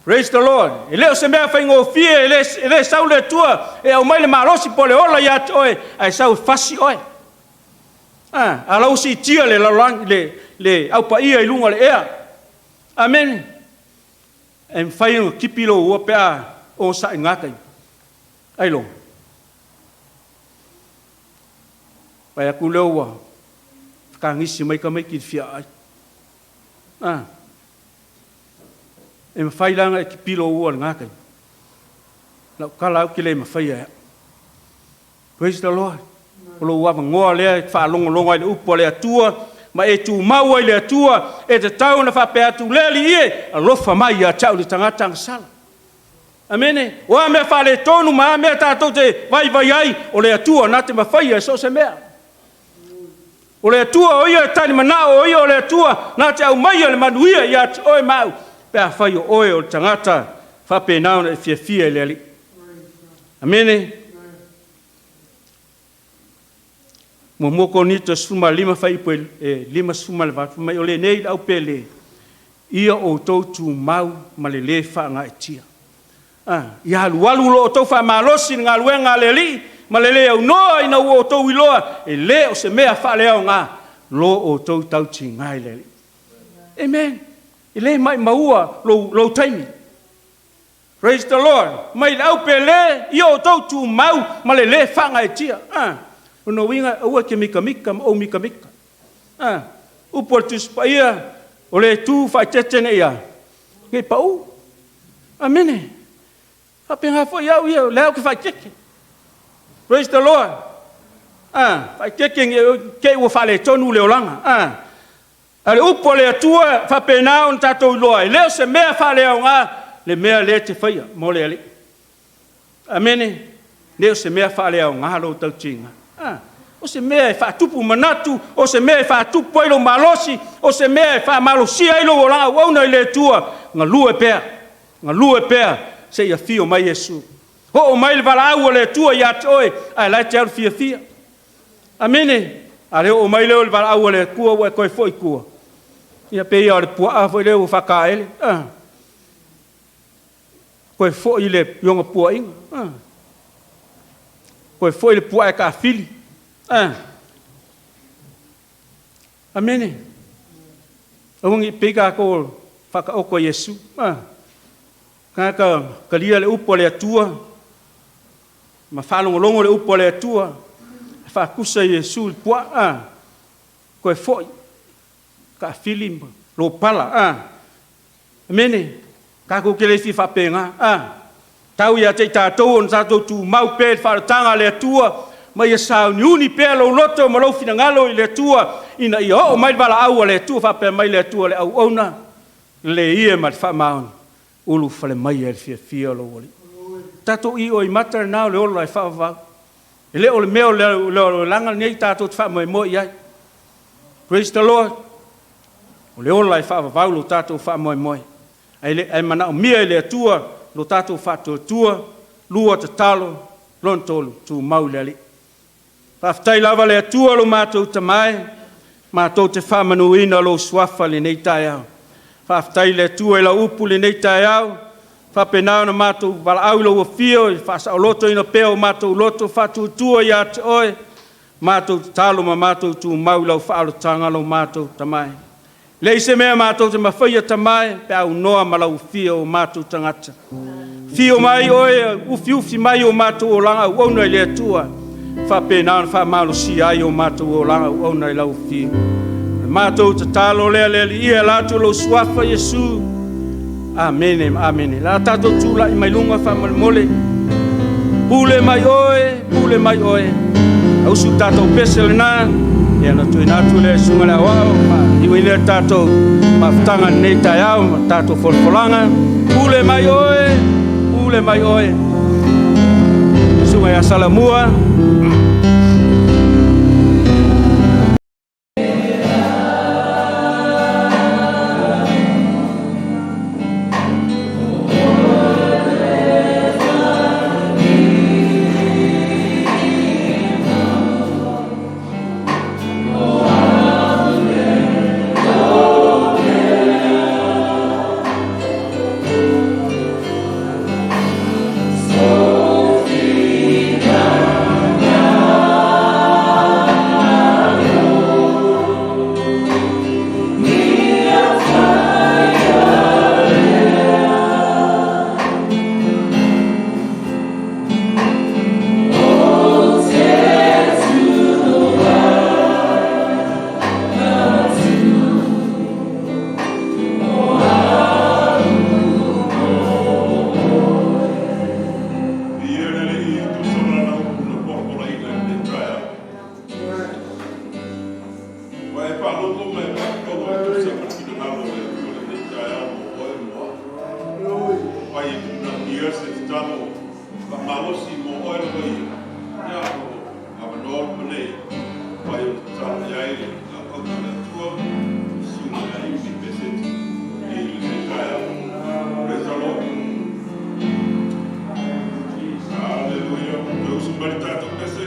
Praise the Lord. E le o se mea faigofie, e le sau le Atua e aumai le malosi po o le ola ia te oe, ae sau e fasi oe. A la ua siitia le lalolagi, le aupaia i luga o le ea. Amene. E mafai ona tipi lou ua pe a onosai i lena taimi. Ailoga. Vaai atu lea ua fetagisi mai tamaiti i le fia aai. A, e mafai la ona e tipilo ua i lena taimi? Lau tala lava ou te le mafaia e au. Praise the Lord. O lou avanoa lea e te faalogologo ai i le upu a le Atua ma e tumau ai i le Atua, e tatau ona faapea atu, Le Alii e, alofa mai ia te au le tagata agasala. Amene. O a mea faaletonu ma a mea tatou te vaivai ai, o le Atua na te mafaia i so o se mea. O le Atua o Ia e talimanao, o Ia o le Atua na te aumaia le manuia ia te oe ma au, pe afai o oe o le tagata faapena ona e fiafia i le Alii. Amene. Muamua Korinito 15 fuaiupu e 58, fai mai, O lenei le aupele, ia outou tumau ma le lē faagaeetia. A, ia alualu lo outou faamalosi i le galuega a le Alii ma le le aunoa ina ua outou iloa e le o se mea faaleaoga lo outou tautiga i le Alii. Amen. E le maumauina lou taimi. Praise the Lord. Mai le aupele, ia outou tumau ma le lē faagaeetia. A, lona uiga aua e te mitamita ma ou mitamita. A, upu a le Tusi Paia, o le tu faaeteete ne i a? Ne i pau. Amene. E faapena foi au ia, o lea ou te faaeteete. Praise the Lord. A, faaeteete ne i te i ua faaletonu le olaga. A, a o le upu a le Atua e faapena ona tatou iloa, e le o se mea faaleaoga le mea lea e te faia mo le Alii. Amene. E le o se mea faaleaoga lou tautiga. A, o se mea e faatupu manatu, o se mea e faatupu ai lou malosi, o se mea e faamalosia ai lou olaga auauna i le Atua, galue pea, galue pea seia afio mai Iesu. Oo mai le valaau a le Atua ia te oe, ae o la e te alu fiafia. Amene. A o le oo mai lea o le valaau a le Atua ua e toe foi i tua, ia pei lava o le puaa foi lea ua faataele, a, toe foi i ona puaaiga, a, toe foi le puaa e taafili. A, amene. Aua ne i pei tatou o faataoto a Iesu. A, tagata talia le upu a le Atua ma faalogologo le upu a le Atua, e faatusa Iesu i le puaa, a, toe foi, taafili ma lopala, a. Amene. Tatou te le fia faapena, a. Tau ia te i tatou ona tatou tumau pea i le faaolataga a le Atua, ma ia sauniuni pea lou loto ma lou finagalo i le Atua, ina ia oo mai le valaau a le Atua, faapea mai le Atua, le auauna lelei ia ma le faamaoni, ulufale maia i le fiafia o lou Alii. Tatou ioimata lena o le ola e faavavau. E le o le mea o le olaga lenei tatou te faamoemoe i ai. Praise the Lord. O le ola e faavavau lo tatou faamoemoe. Ae manaomia e le Atua lo tatou faatuatua, lua tatalo, lona tolu, tumau i le Alii. Faafetai lava le Atua lo matou Tama e, matou te faamanuina lou suafa i lenei taeao. Faafetai i le Atua i lau upu i lenei taeao, faapena ona matou valaau i lou afio i le faasaolotoina pea o matou loto faatuatua ia te oe, matou tatalo ma matou tumau i lau faaolataga lo matou Tama e. Leai se mea matou te mafaia Tama e, pe a aunoa ma lau afio o matou tagata. Afio mai oe, ufiufi mai o matou olaga auauna i le Atua, faapena ona faamalosia ai o matou olaga auauna i lau afio. O le matou tatalo lea le Alii e ala atu lou suafa Iesu. Amene ma amene. La tatou tulai mai luga faamolemole. Pule mai oe, pule mai oe. Ausu tatou pese lena. Ia na tuuina atu lea i susuga le aoao, faaiu ai lea le tatou mafutaga i lenei taeao ma tatou folafolaga. Pule mai oe, pule mai oe. Susuga ia Salamua. Ma e faalogo ma e faafofoga e tusa ma le finagalo o le Atua i lenei taeao mo oe ma mo au. Afai e tuuina atu i ai se tatalo faamalosi mo oe lava ia, ia, o lo o avanoa lava nei e mafai ona tatalo i ai le auauna a le Atua, le Susuga ia Iuni Peseta i lenei taeao. Praise the Lord. Hallelujah. Toe usu mai le tatou pese.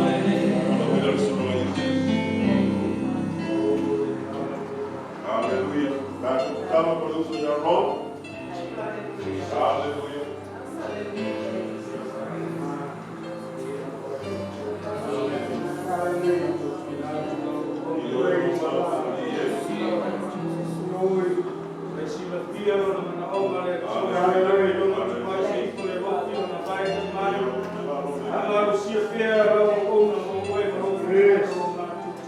Hallelujah, le Susuga Iuni. Hallelujah. Tatou tatalo mo le uso ia Ron. Hallelujah. E silafia lona manaoga le Atua e lagi lona atu ai se ifo le lofi ona vae i mai. Faamalosia pea lau auauna mo oe ma lou finagalo o matutu.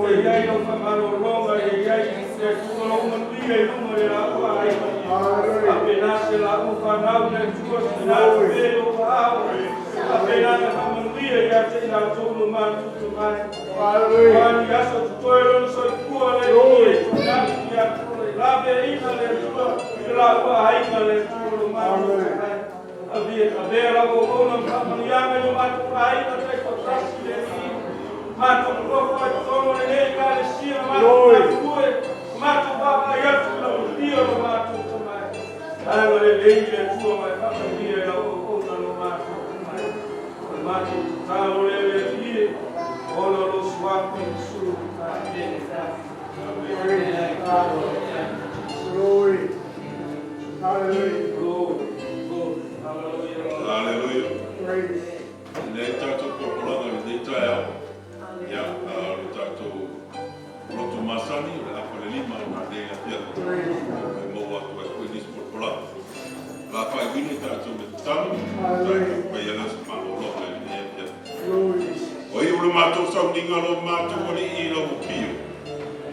E i ai lau faamalologa, e i ai le Atua lou manuia i luma o le laua aiga. Faapena se laua fanau i le Atua, tuuina atu pea i lou aao. Faapena ona faamanuia ia te i latou lo matutu mai. Aua ni aso totoe lona soifua le Alii e tuuina atu ia te oe. Laveaiina le Atua i le laua aiga le Atua lo matutu mai. Avea, avea lau auauna ma faamanuiaga i o matou aiga taitoatasi le Alii. Matou nonofo ai totonu o lenei Ekalesia na matou galulue, ma matou vaavaai atu i lau manuia lo matou tamai. Agalelei le Atua ma e faamanuia i lau auauna lo matou tamai. O le matou tatalo lea le Alii e, ona o lou Suafa Iesu. Amene. Glory. Hallelujah. Glory, glory, hallelujah. Hallelujah. Praise. Lenei tatou polopolaga i lenei taeao, ia, o le tatou loto masani, o le afa le lima o nanei le afiafi. E maua atu ai foi nisi polopolaga. O le a faaiuina i tatou le tatalo, tatou faia lea o se malologa i lenei afiafi. Glory. O iu le matou sauniga lo matou Alii i lau afio.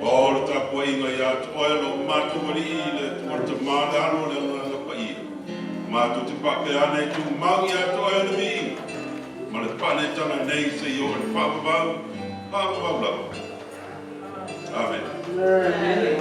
O le tapuaiga ia te oe lo matou Alii le Atua le Tama le Alo le Agaga Paia. Matou te faapea ane e tumau ia te oe le viiga ma le faaneetaga nei seia oo i le faavavau, faavavau lava. Amene. Amen.